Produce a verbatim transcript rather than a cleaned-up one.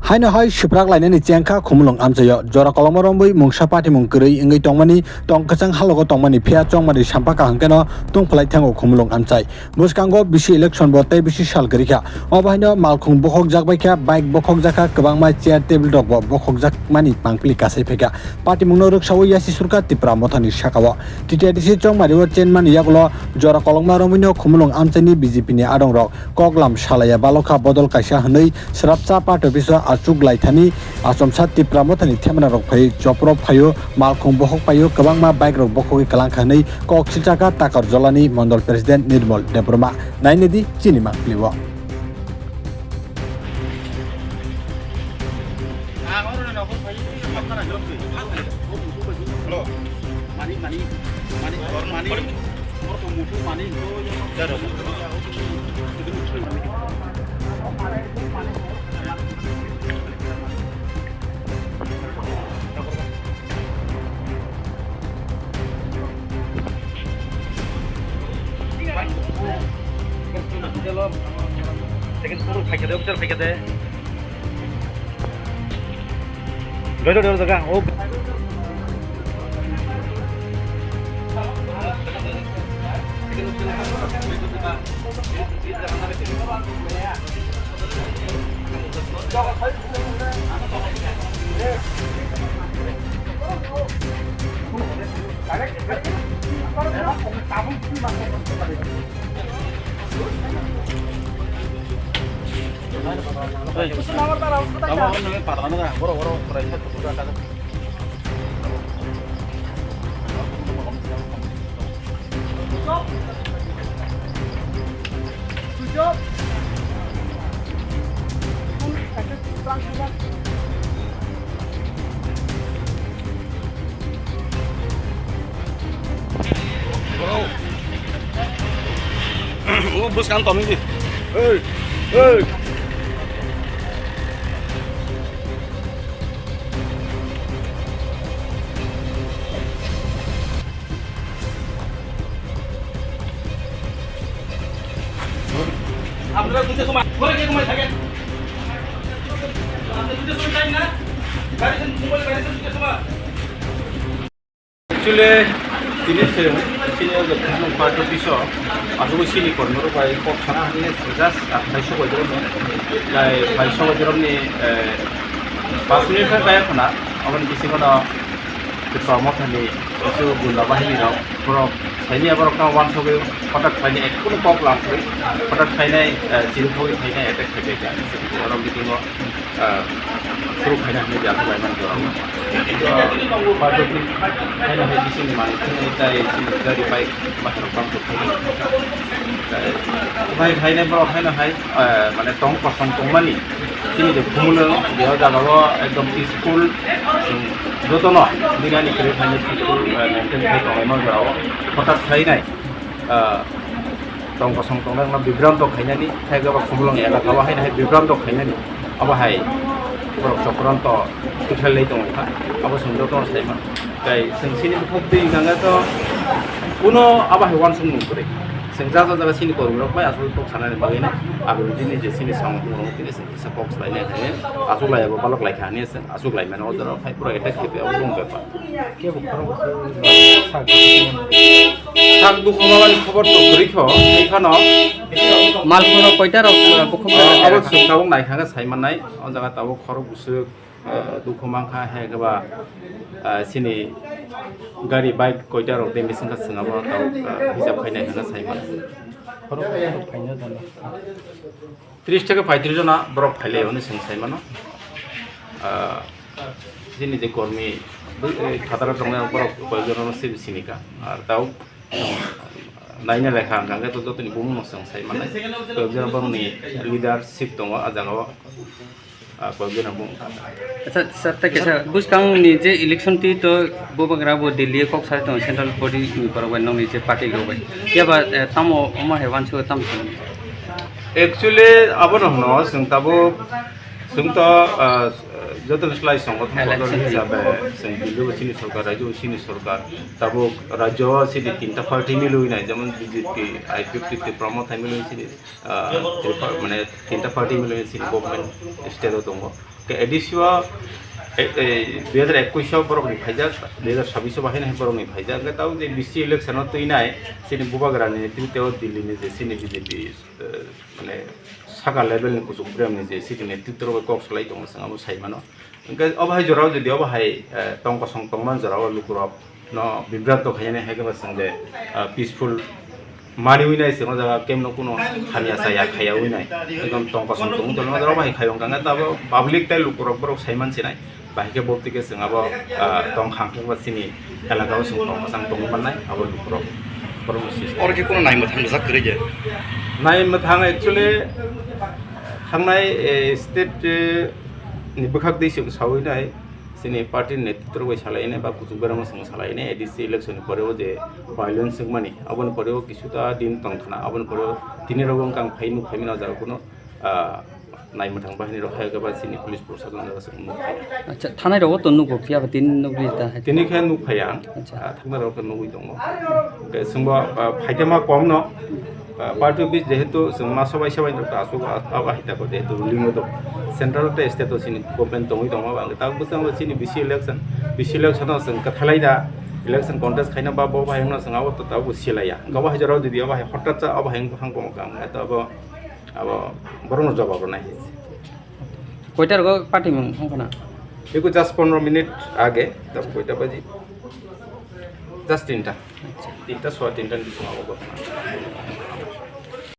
Haino hai swprak lainani chengkha Khumulwng amchaio. Jora kolokma romwi mungsa patimung kwrwi wngwi tongmani, tong kwchang halogo tongmani phiya chongmani sampakha hwnkhe no tungphlai thango Khumulwng amchai. Bwskango bisi election bo tei bisi sal kwrwi kha. Obo haino malkhung bokhokjak bai kha, bike bokhokjak kha, kwbangma chair table rok bo bokhokjak mani pangpili kasai phai kha. Patimungno rwksaui yasi surkha Tipra Mothani sakao. T T I D C chongmario chenmani yagulo jora kolokma romwino Khumulwng amchaini B J P ni adongrok koklam salaiya balokha bodol kaisa hwnwi srapsa party office o achuk laithani achomsa Tipra Mothani themra rok phai chopro phaio malkhung bokhok paio kwbangma bike rok bokhogwi kwlangkha hwnwi kok silchakha Takarjolani Mondol President Nirmol Debbarma. Nainedi chini mangpili o. Doi, doi, doi, doi, o. O bwskang tongwi di. Oi, oi. আপনারা দুটো সময় ঘরে গিয়ে ঘুমাই থাকেন। আপনি দুটো সময় টাইম না, গাড়ি মোবাইল গাড়ি দুটো সময়। Actually, tini se sini o joto no party office o asugwi sini kormo rok bai kok sana hwnwi just phai sogwi rok ni, phai sogwi rok ni, eh, pas minute khe kaya khuna, aboni bisingo no Tipra Mothani uansuk gunda bahini rok borok saini borok no uansugwi hotak khlaini, ekhuno kok lamsugwi hotak khlainai, eh, chini thogwi khlainai attack khlaibai kha, borok bisingo ah, suru khaina hwnwi di aswk laimani jora o. Party office haino hai bisingni manwi thangwi tai chini gari bike bathang bang tongthai. Tai bike haino borok haino hai, ah, mane tong kosong tongmani chini je Khumulwng je o jaga o ekdom peaceful, chwng jotono dinani kwrwi haino peaceful, ah, maintain khai tonglaima jora o hotak khlainai. Ah, tong kosong tongnai wngno bibranto khainani, hai khe ba Khumulwng elaka o haino hai bibranto khainani, abo hai borok chokranto kwthalwi tongo kha, abo chwng jotono sai mano. Tai chwng chini bukhuk twi hwnkha khe to kuno abo hai uansukmung kwrwi. Chwng ja ja jaga chini kormi rok bai aswk tok sanani bagwi no, aboni bini je chini samung tongmung tini chwng kisa kok swlainai khe achuk lai abo balok lai kha hwnwi chwng achuk lai mano, o jora phai pura attack khe abo wng bepar. Kebo khorok sak. Sak dukhu mamani khobor to kwrwi kho, tei phano. Malkhung rok koita rok, uh, bukhuk abo rok? Chwng tabuk naikha khe sai mannai, o jaga tabuk khorok bwswk, uh, dukhu mankha, hai khe ba, uh, chini gari bike koita rok de mising kha chwng abo tabuk, uh, hisab khai naikha khe sai mannai. Khorok koita rok phaina jana. Tris theke paitris jona borok phailai hwnwi chwng sai mano. Ah, chini je kormi, eh, phataro tongnai borok koi jona no sini ka. Ar tao naina lekha hwnkha khe to jotoni bumung no chwng sai mano. Koi jona borokni leadership tongo ah jaga o. Ah, koi jona bumung. Acha, sir, ta kisa bwskang ni je election twi to bubagra bo Delhi kok sai tongo central body ni borok bai nokni je party rok bai. Phiya ba, eh, tamo omo hai uansukgo tamo sano? Actually, abono hwno, chwng tabuk Chwng to, ah, joto slai songothon bodol hisabe chwng Delhi o chini sorkar, rajyo o chini sorkar, tabuk rajyo o chini tinta party milwi nai, jemon B J P, I P F T, Tipra Motha milwi chini, ah, Tripura, mane tinta party milwi chini government state o tongo. Ke A D C o, e, e, dui hajar ekush o borok ni phaijak, dui hajar sabbish o bahai nai borok ni phaijak. Ke tabuk je B C election o twi nai, chini bubagra ni netrito o Delhi ni je chini B J P, eh, mane saka level ni kuchuk brem ni je chini netrito rok kok salai tongo, chwng abo sai mano. Hwnkhe obo hai jorao jodi obo hai, eh, tong kosong tongman jorao lukurok no bibranto khainani hai khe ba chwng je, eh, peaceful manwi nai chwng o jaga kemno kuno hamya chaya khaya wi nai. Ekdom tong kosong tong tong o jaga obo hai khai wngkha hwnkhe abo public tei lukurok borok sai man sinai. Bahai khe bo twi khe chwng abo, ah, tong khang thangma chini elaka o chwng tong kwchang tongwi mannai abo lukurok. Borokno sis-, Oro khe kono nai mwthang rijak kwrwi khe? Nai mwthang actually thangnai, eh, state, eh, ni bwkhak twi chwng sawi nai chini party ni netrito bai salai nai ba kuchuk berama chwng salai nai A D C election ni pore o je violence wngmani aboni pore o kisu ta din tong khna aboni pore o tini rok wngkha ang phai nuk phai mano o jaga kuno, ah, nai mwthang bahaini rok hai khe ba chini police proshashan jaga se nuk phai. Acha, thanai rogo to nugo, phiya ba tini nugwi ta hai. Tini khe nuk phai ang. Acha. Ah, thangna rok khe nugwi tongo. Hwnkhe chwngbo, ah, phaitama kom no, ah, party office jehetu chwng ma sobai sobai rok ta asuk, ah, abo hai ta ko jehetu ruling o dong. Central tei state o chini government tongwi tongo, ang ta bwskango chini B C election, B C election o chwng kwthalai da, election contest khaina ba bo bai wngno chwng abo to tabuk silaiya. Hwnkhe bo hai jorao jodi abo hai hotat cha abo hai wngkha kamo kamo, to abo Abo borokno jawab rwnai. Koita rogo party mung wngkha na? Eko just pondro minute age, tab koita baji? Just tinta. Tinta, soa tinta ni bisingo abo ghotona.